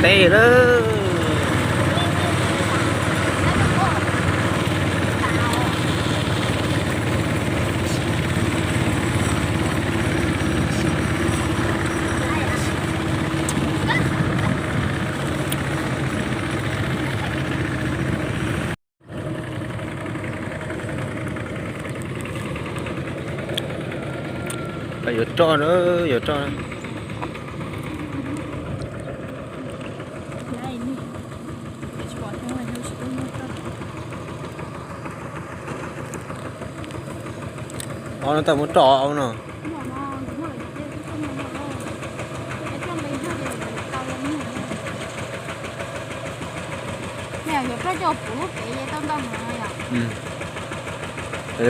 Teb lawm. Yuav roj na, yuav roj. Ob no tau muab roj no.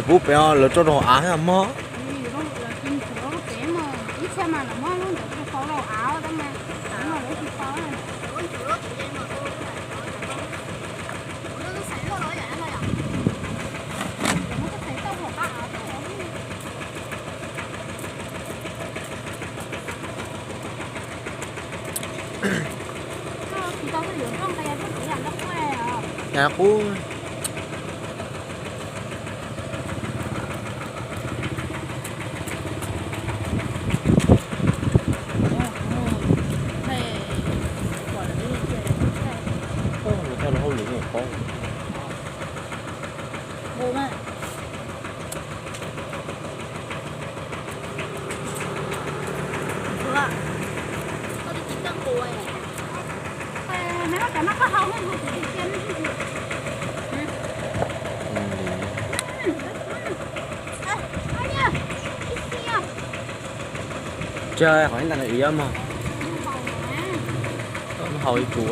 Pub pem lawv roj rau av thiab mog. Cas qub. Tsis qhov ib ntawd no ib mog. Haus ib tug.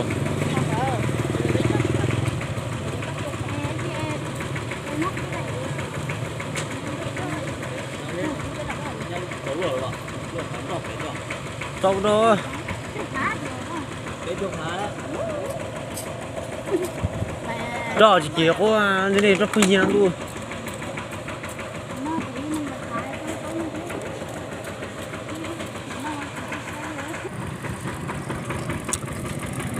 Rau rau. Roj tsis kis quab nti li roj pheej nyiag ntuj.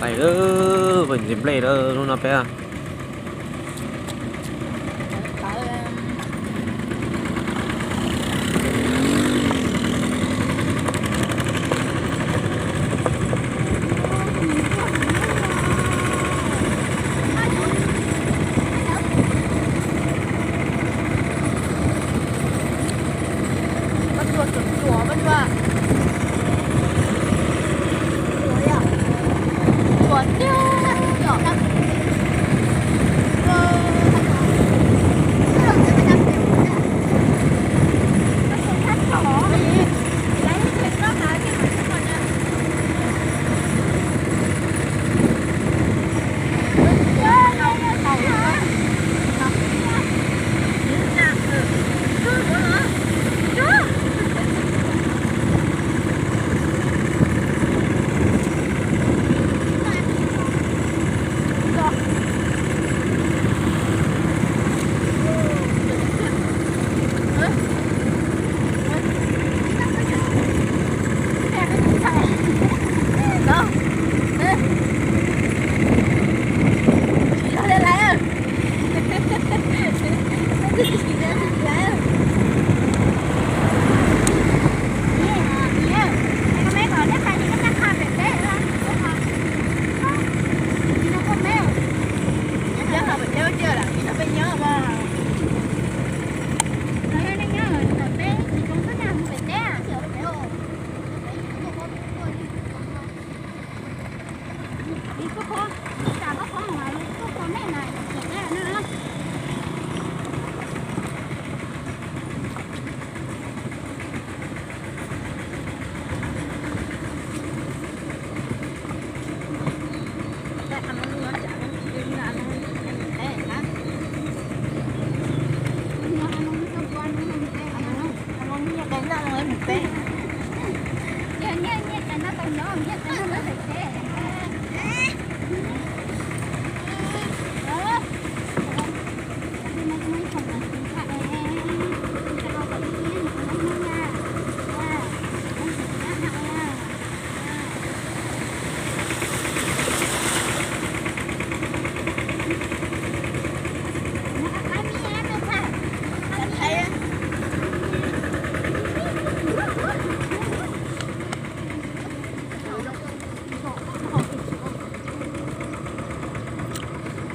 Pais lawm, pais ntxiv nplej lawm hnub no peb.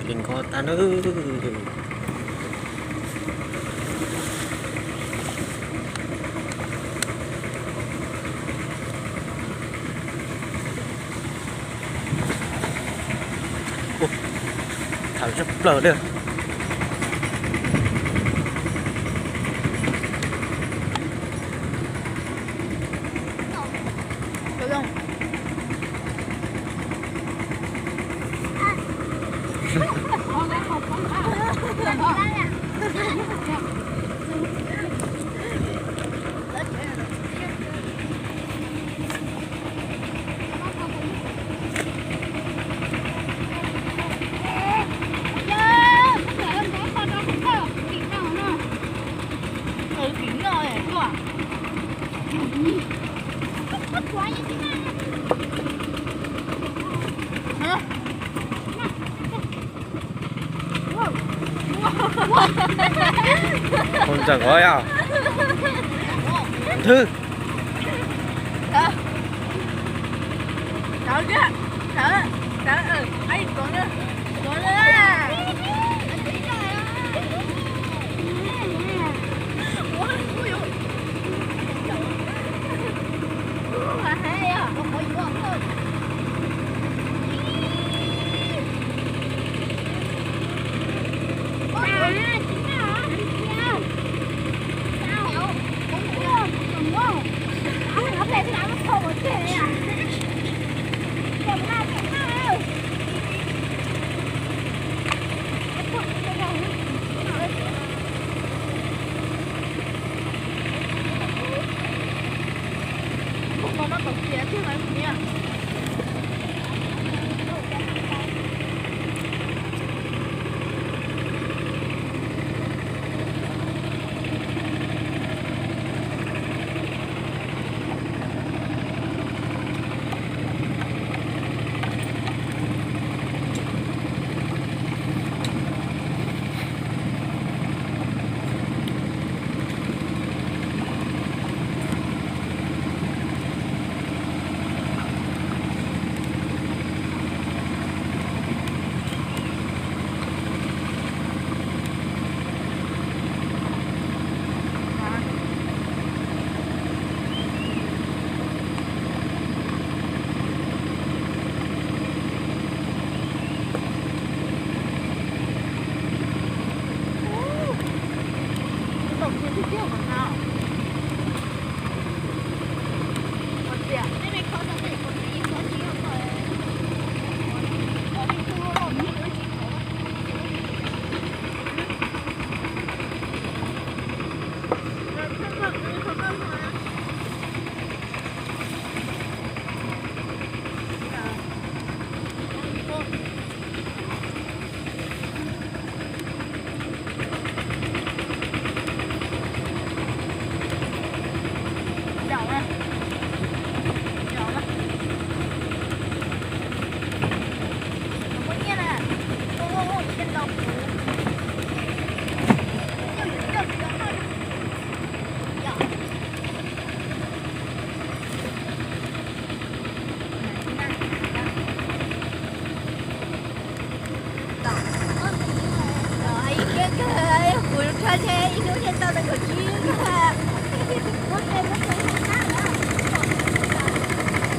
Ces nkoj tag na. Ua, thawm tshaj plaws li. Ntseeg os yog nthwv.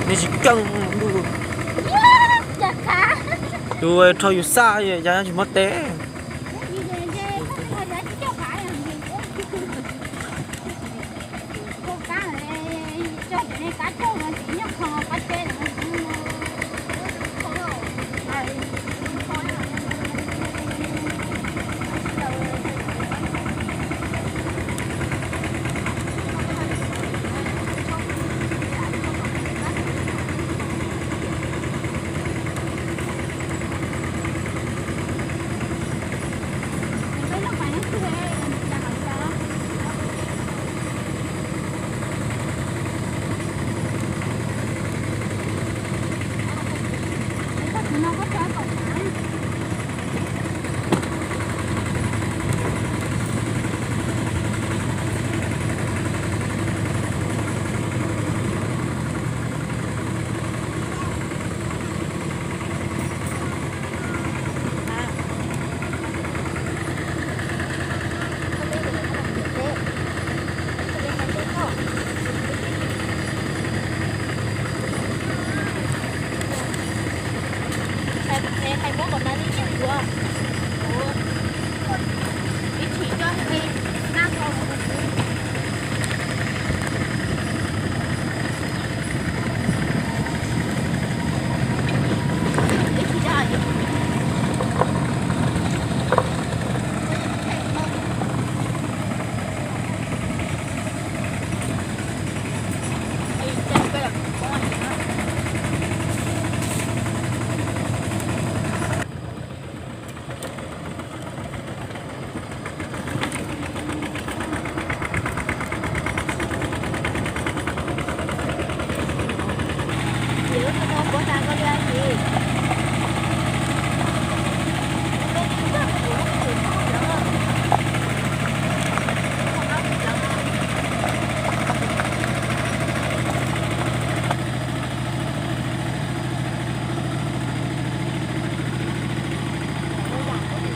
Nej tsis keej, tus rho yus xaj, yus tsis muab teb.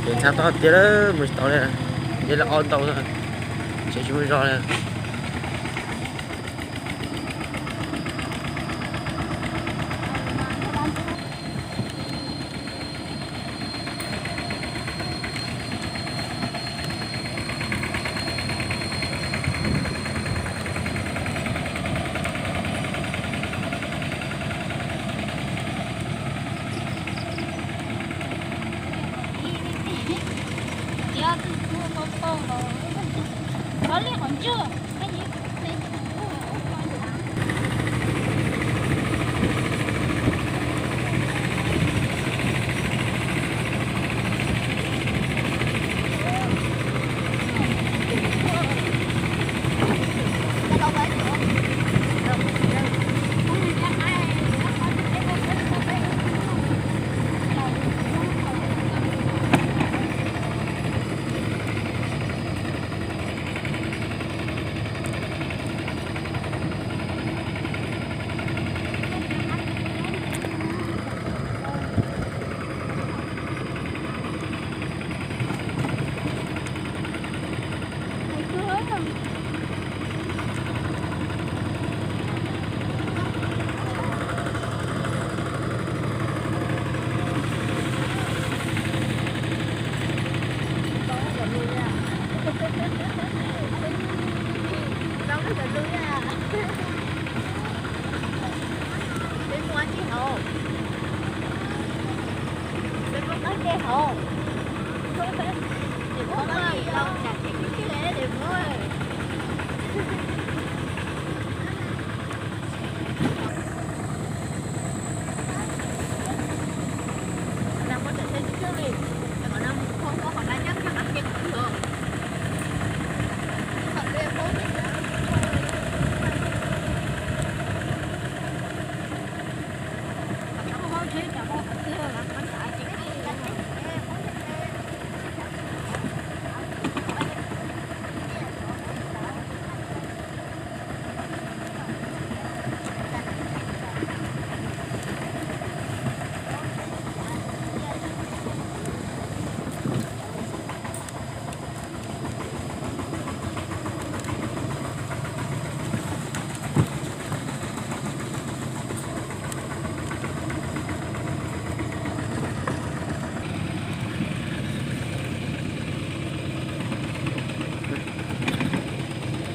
Ces txhab tob tiag lawm, mus tsis tau li, dej lawv ob ntau, tsev tsis muaj zog li.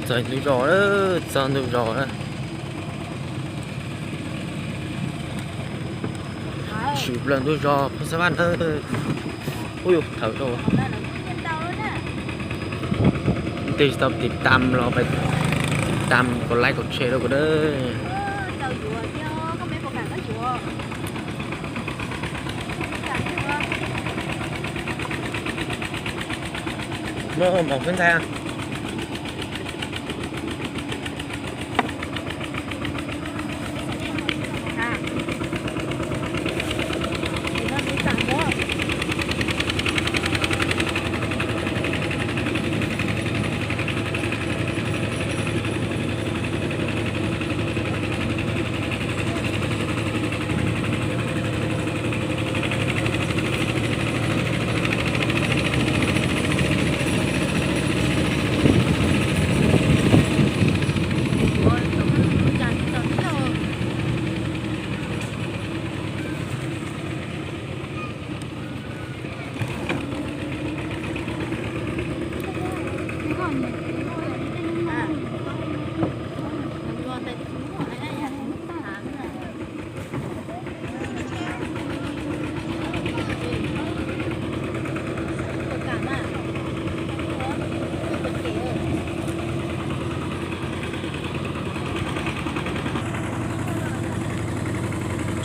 Txog ntug zos lawm, txog ntug zos lawm. Tshwm plaws ntug zos Phoos Xab Vaj na. Ub, thawm rau. Leej twg tsis tau tiv tam los pais tiv tam, kom like kom share rau kuv na. Muaj npaum kub ntxhais.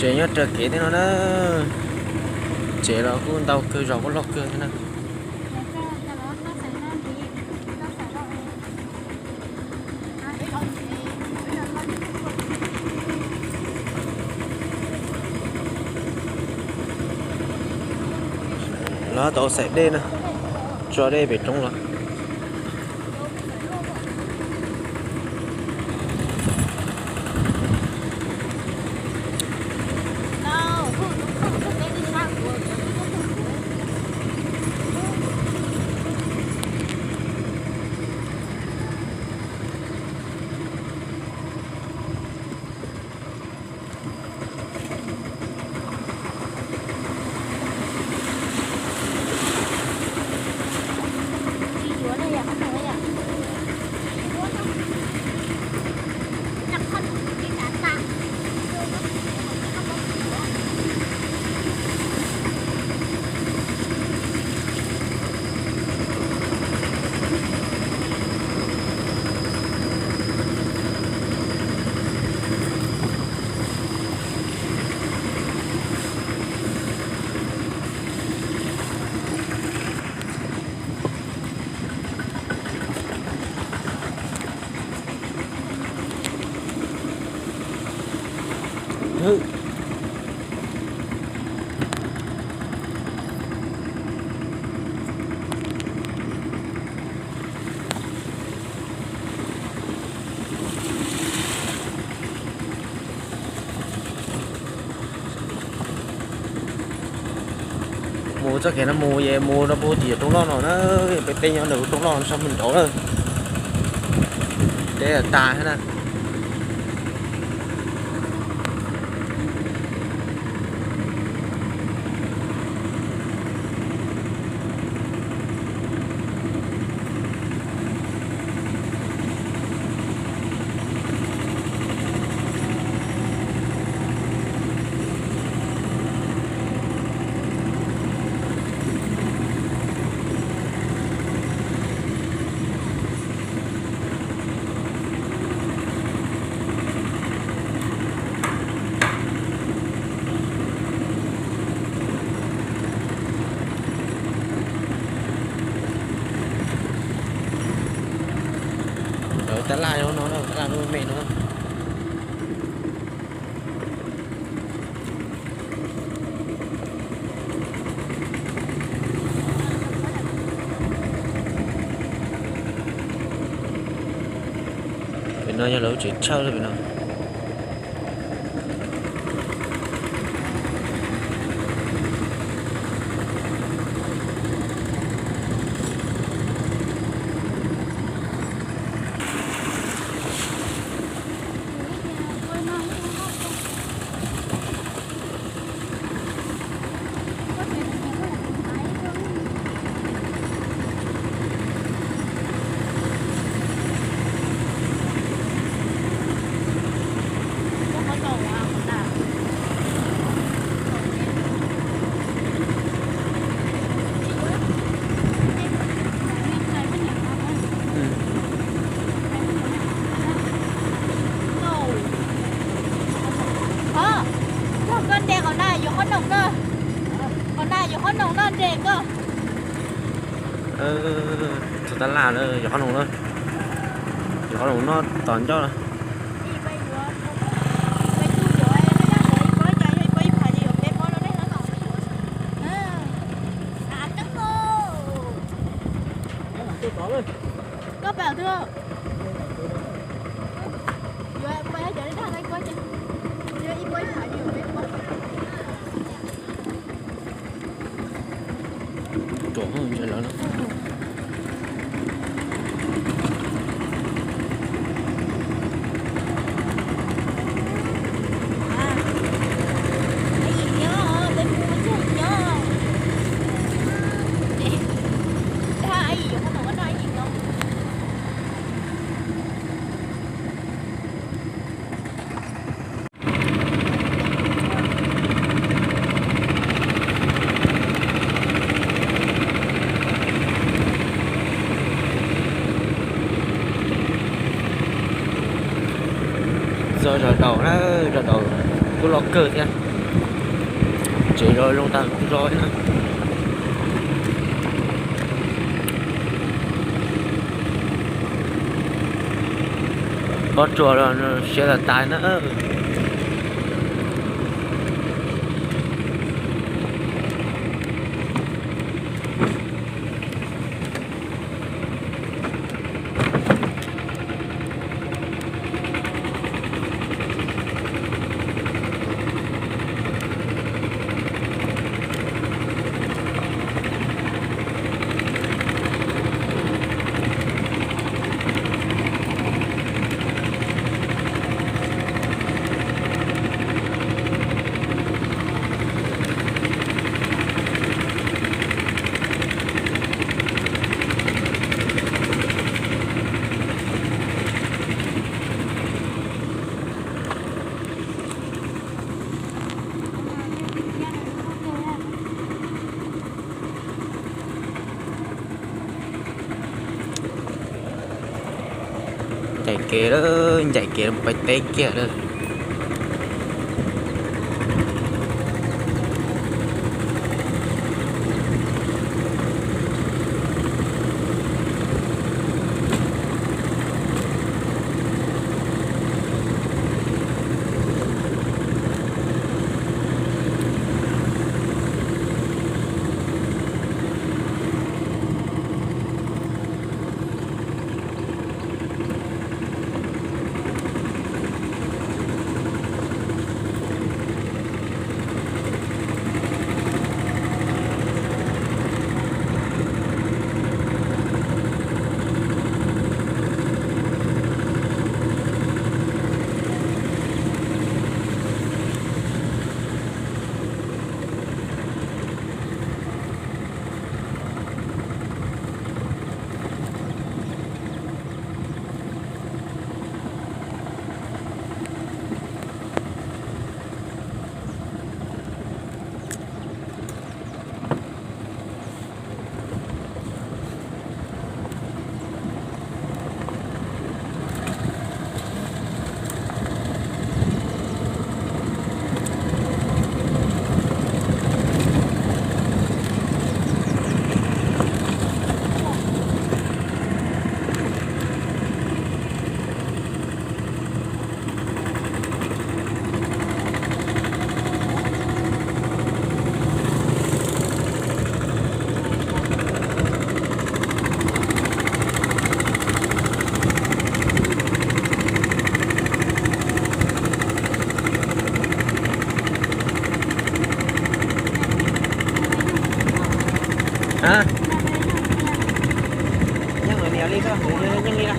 Tsev nyob raws kev tej no na, tsev los kuj ntau kawg, zos kuj loj kawg thiab na. Los tau xaim dej na, tso dej pem roob los. Mus txoj kev no mus es mus rau puag tim rooj loj no na, peb peb nyob ntawm rooj loj no sab mus nraud na, deb tas thiab na. Lawv tab laj no, tab laj lub me no. Pem no yog lawv lub tsev tshawj pem no. Koj nres qhov na, yuav qhob noom koj. Qhov na yuav qhob noom no nres koj. Txog tab laj na, yuav qhob noom na. Yuav qhob noom no tom ncauj na. Koj pam twg? Yuav pab cov dej dag nqaij koj ces, yuav ib pob ib phav li yuav peb pob. Ruam ntsia lawv no. Txog zos Daus na, zos Daus kuj loj kawg thiab. Ces zoo tag zoo zog na. Pob tsuas los siav tas tas na. Ncaim kev lawm, ncaim kev mus pem teb kiag lawm. Nyob niam li, nyob li na.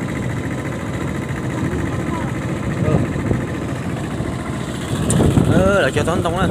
Lawv cog tob ntoo na.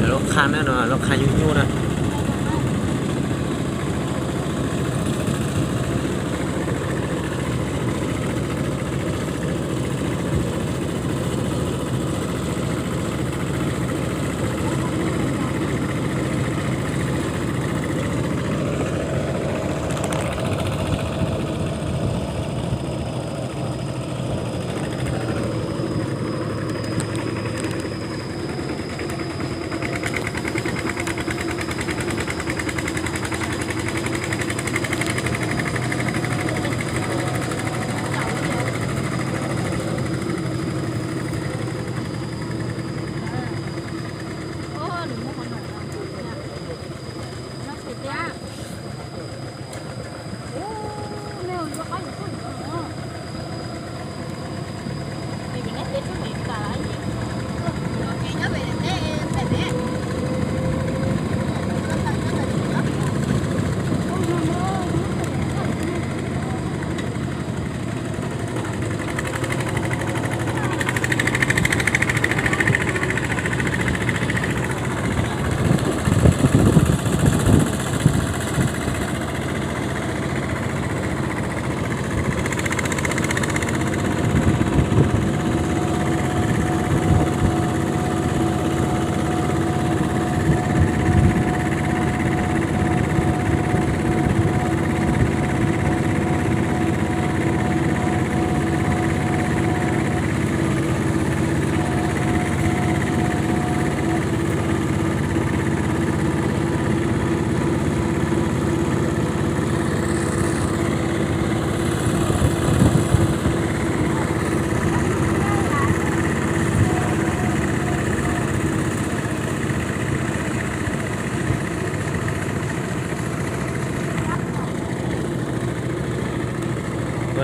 Lub qha na, no lub qha nyuj nyuj na.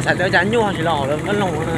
Xav tias cas nyuaj tsis los lawv muab loog na.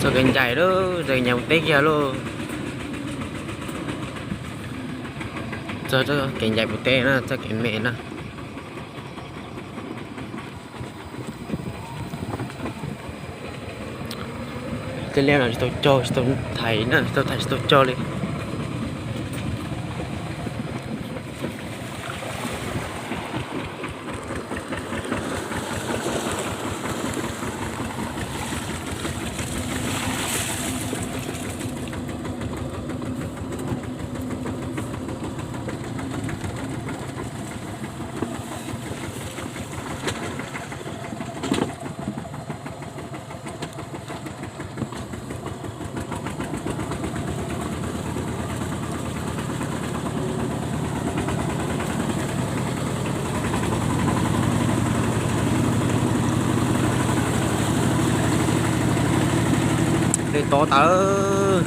Txoj kev ncaim lauj, txoj kev ncaim puv teb kiag lauj. Txoj kev ncaim puv teb na, txoj kev me na. Tej liaj no tsis tau cog, tsis tau thaiv na, tsis tau thaiv, tsis tau cog li. Tod tas.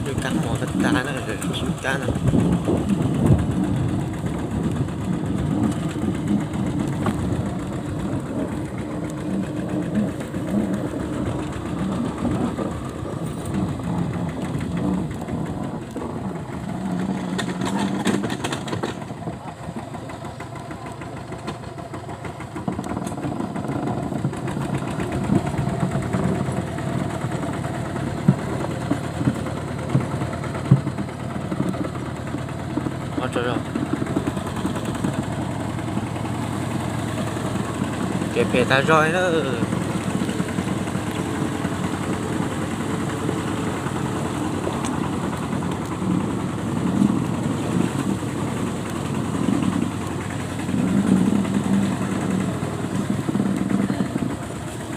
Lub kab mos tag tag na, lub kab no. Kev phem tas zog li na.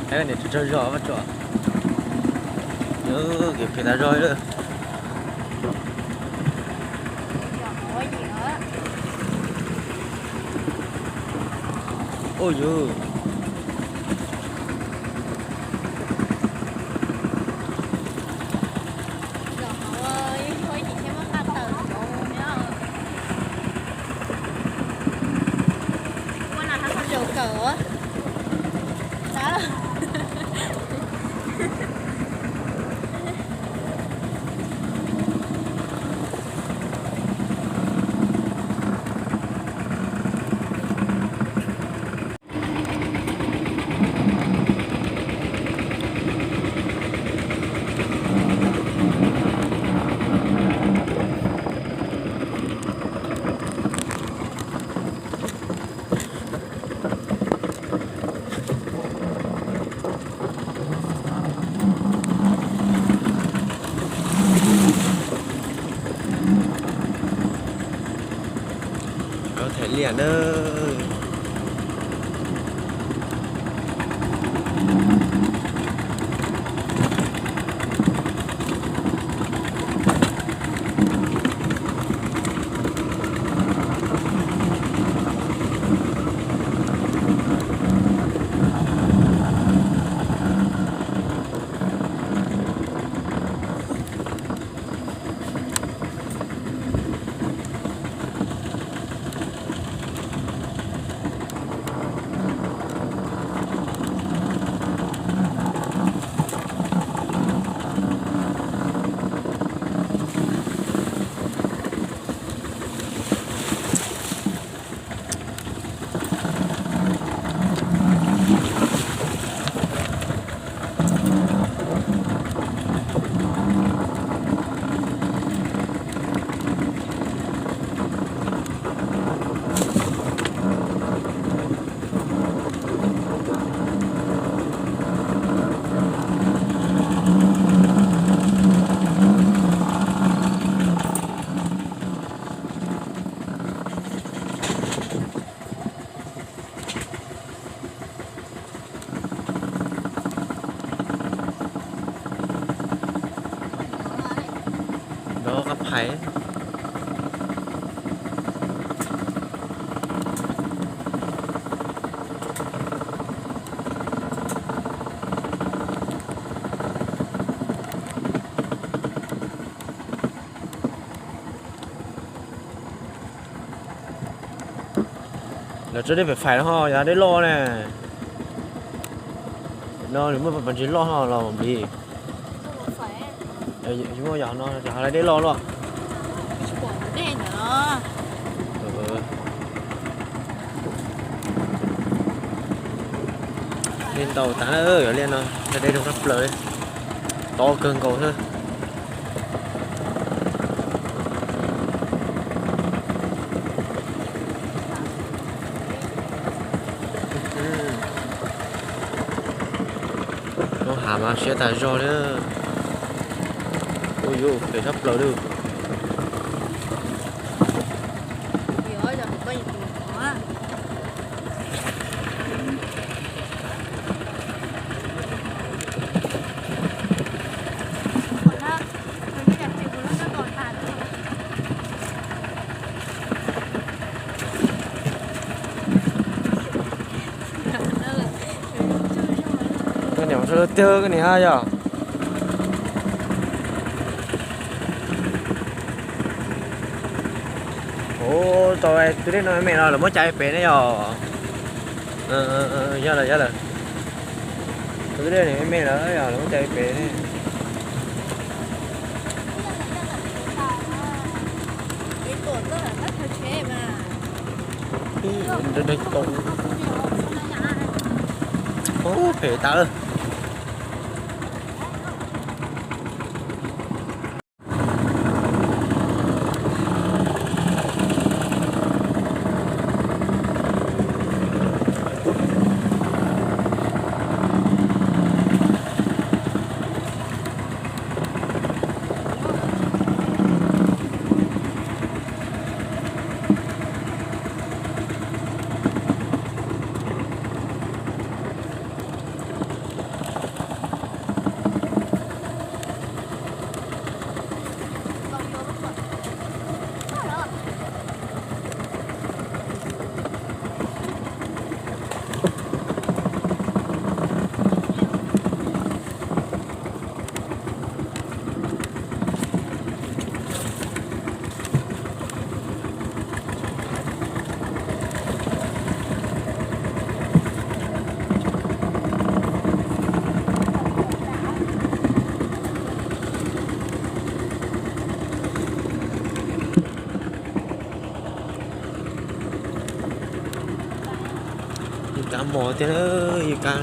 Niam tsaug zog, kev phem tas zog li. Ua yus. Thaiv liaj na. Nov qab phais. Lawv tso dej pem fais no ho, yav dej loj ne. No nws muaj pas ntsis loj no los nplig. Muaj yog no, yog dej loj luaj. Dej ntau tas na, yog liaj no yog dej rau qab plaws li, tob kawg nkaus xwb. Lub hav Siab tas zog li. Ua yuav phem tshaj plaws li. Koj niam, tiag koj niam yog. Ua, tau tus dej no me los lawv muab cais pem ne yog. Yog lawm, yog lawm. Tus dej no me me lawm yog lawv muab cais pem ne. Phem tas. Yus kav mos tiag, yus kav.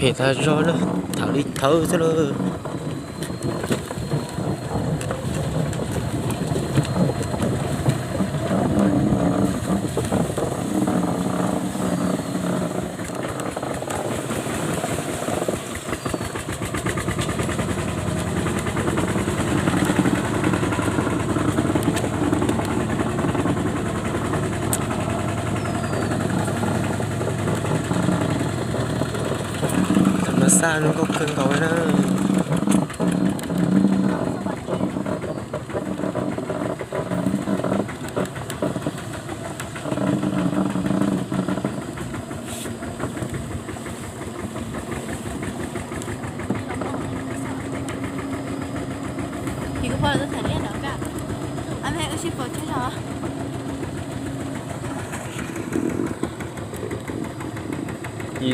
Phem tas zog na, thawv li thawv xwb na. Tham mas xaj zoo nkauj kawg nkaus na.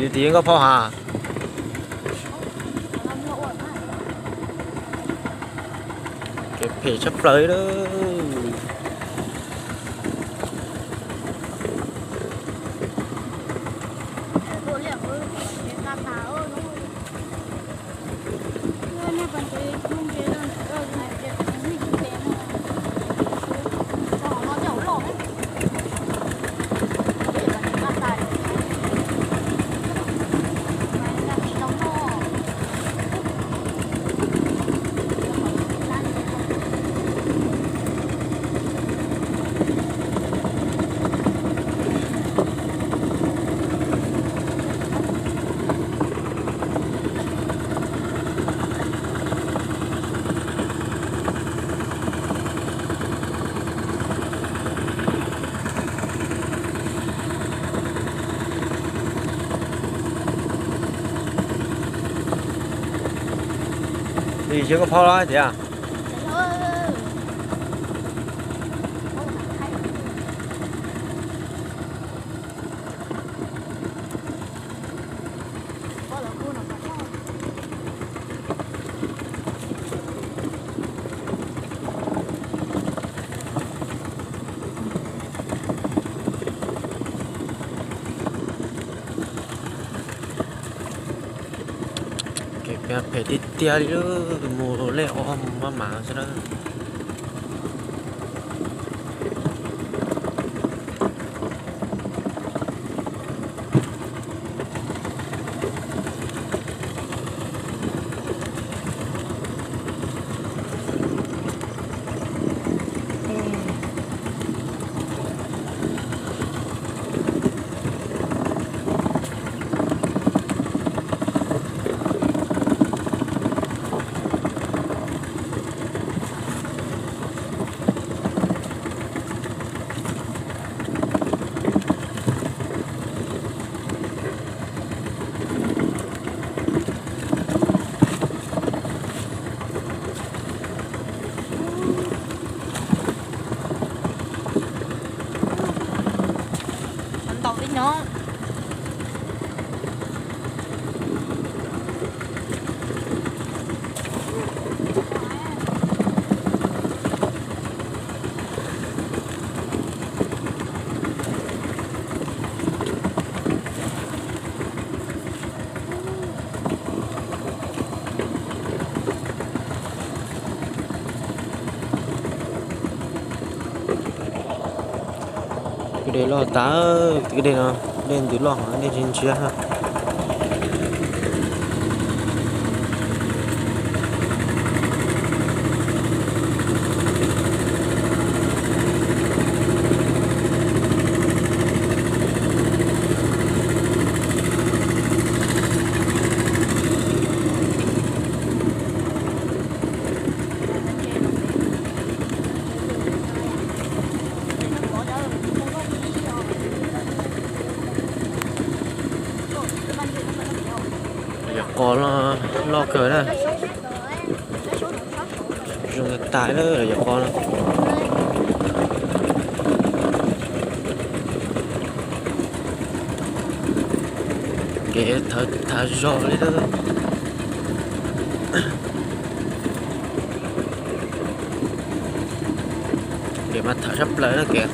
Tim nkauj phauj has. Kev phem tshaj plaws li. Yog koj phob los tias. Kev phem tiag tiag li lawm, mus lej ob mus maj mam xwb na. Kwj deg loj tas, kwj deg no, dej ntws loj heev, dej ntshiab ntshiab. Yog qos loj kawg na. Zoo tas lawm yog qos no. Kev thawv tag zog li lawm. Kev mas thawv sab plaws na kev.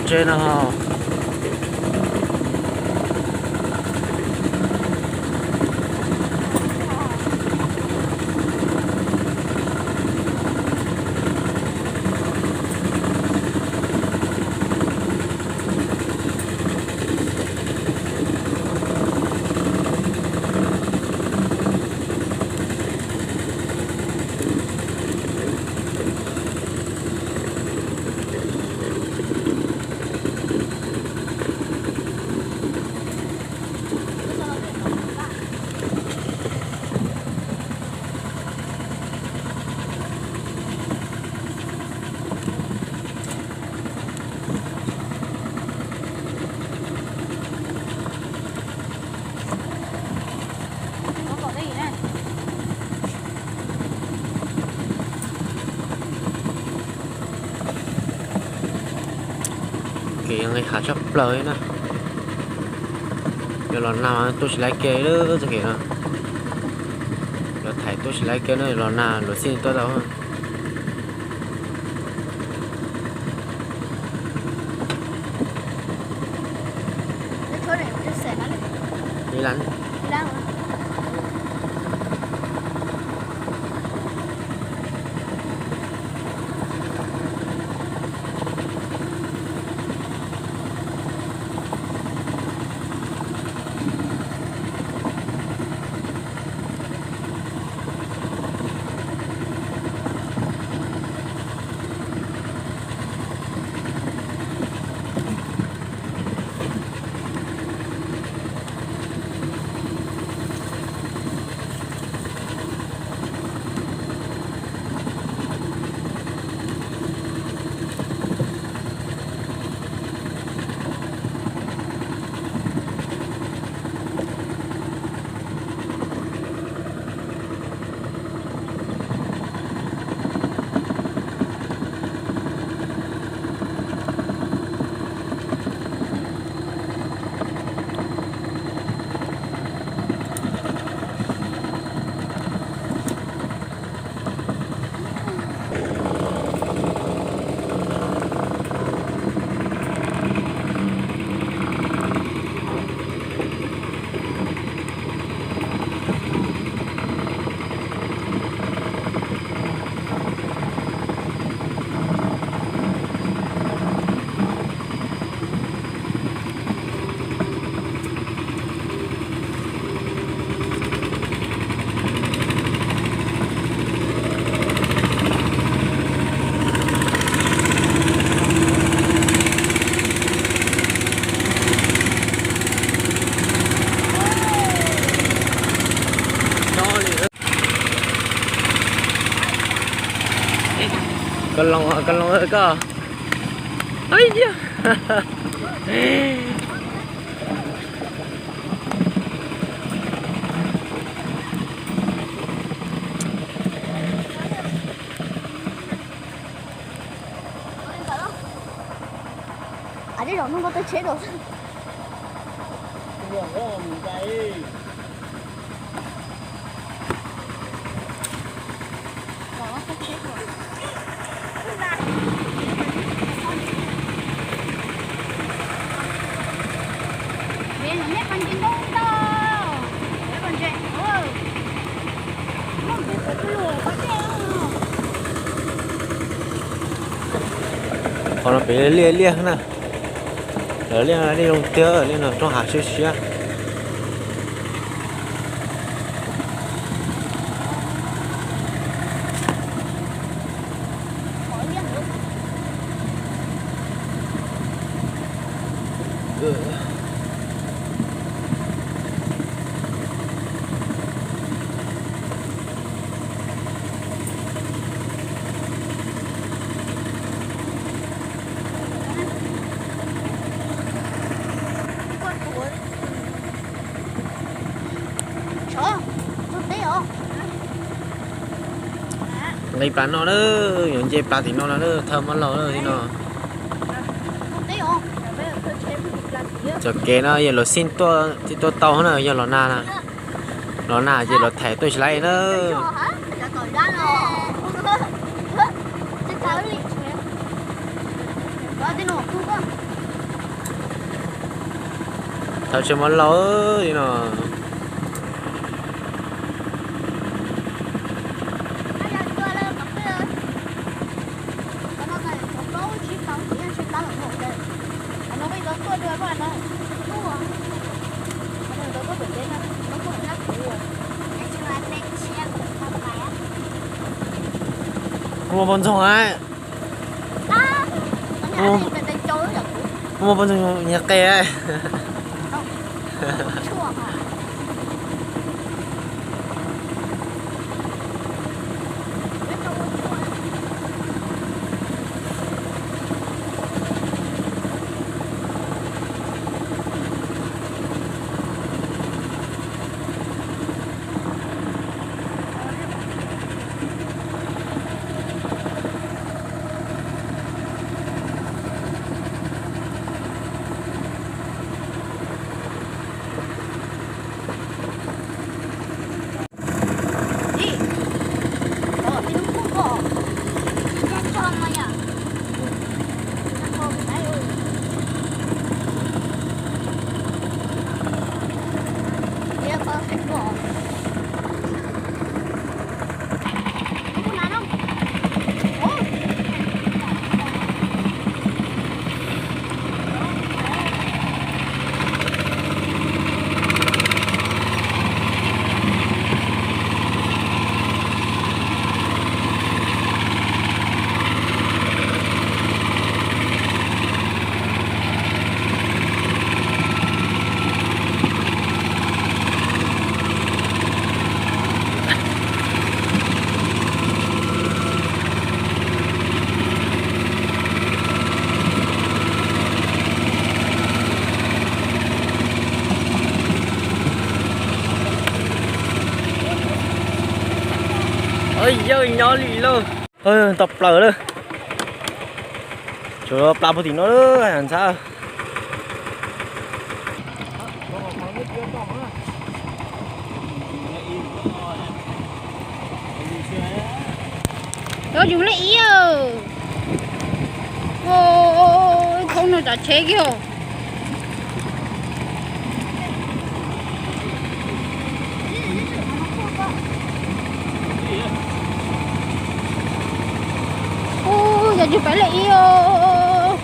Tsev no. Kev nqis hav tshaj plaws na. Yog los nag tuaj tsis laib kiag lub txoj kev no. Los thaiv tuaj tsis laib kiag na, los nag luam xij tuaj tau. Koj loo, koj loo koj. Ai ya. Qhov no pem liaj liaj na. Lawv liaj no liaj zoo tiag, liaj no roob hav siab siab. Nqis plas no na, yuav nce plas tim no no, thawj mab laug na tim no. Cov kev no yog luam xij tuaj tsis tuaj tau na, yog los nag na. Los nag ces luam thaiv tuaj tsis laib na. Tau tsev mov lauj li no. Muaj poj ntxoog a. Muaj poj ntxoog nyiag qe. Yawg nyob li lauj. Tau plaws lawm. Tsuas pla puag tim no lawm ntxhab. Cov yus lej ib. Thoob no tsav tsheb kiag. Ub, yog tsis pais lej ib os.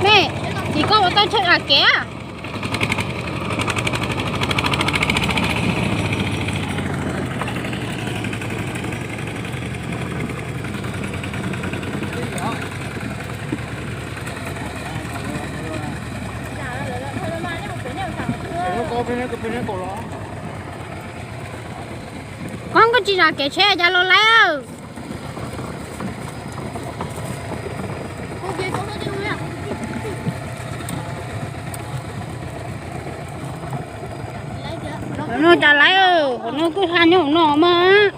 Mej, txiv koj ua tau tsheb a kev. Koj, koj tsis zam kev tsheb cas los laiv. Qhov no cas laiv, qhov no kuj ha nyob no mas.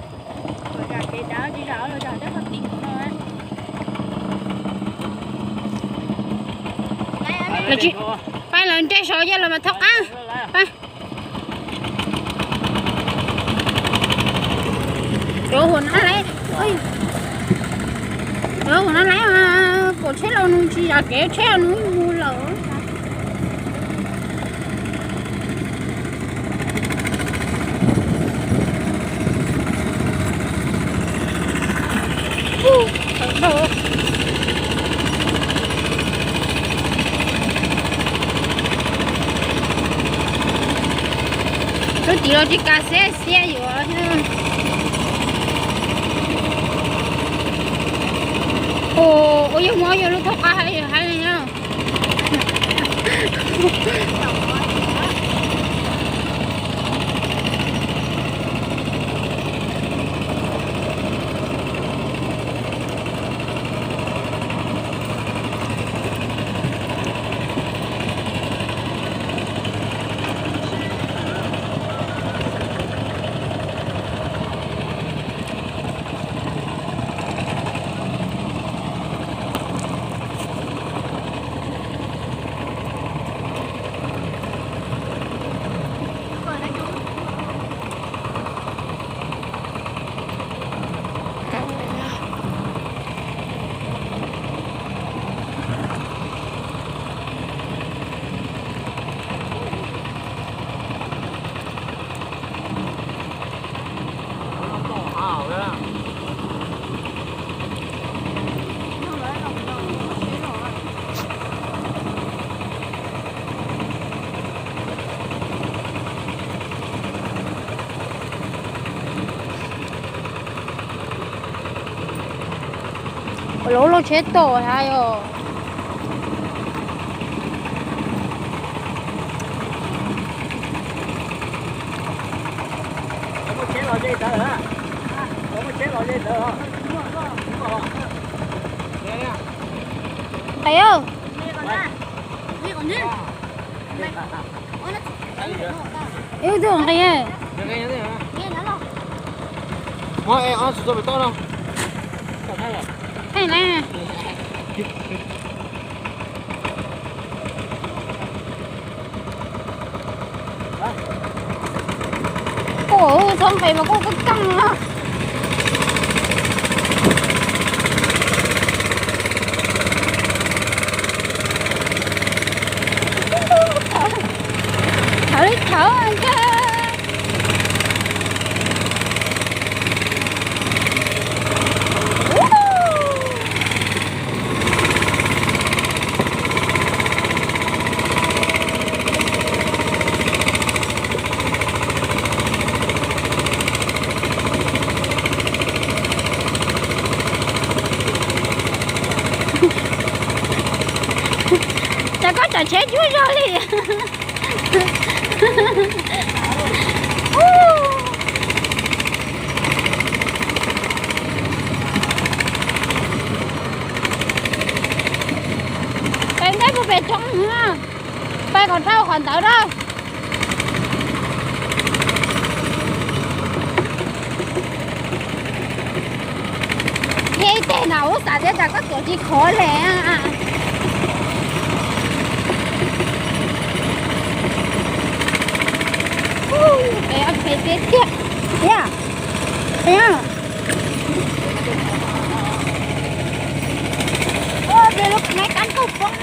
Pab lawv nres saud yog lawv mas thaub qab. Pab. Cov hauv no laiv, cov hauv no laiv mas pom tsheb los nws tsis zam kev, tsheb los nws mus lawm. Lub tim los tsis kav xiab xiab yuav. Ua yog muab yog lub thaub qab hais hais li no. Lov lub tsheb tom hab yog. Qis. Ib tug nqis. Ua, txhob nqis mas kuj kab kab no. Thawv li thawv ntag. Cas koj tsam tsheb cuag zog li. Peb nteb puag pem roob, peb kom dhau qhov ntawd na. Yog ib teg no kuv xav tias tsam koj tuav tsis khov li. Pem ob pem tiag tiag. Yog, yog. Ua, pem lub nais kab nkaug poob.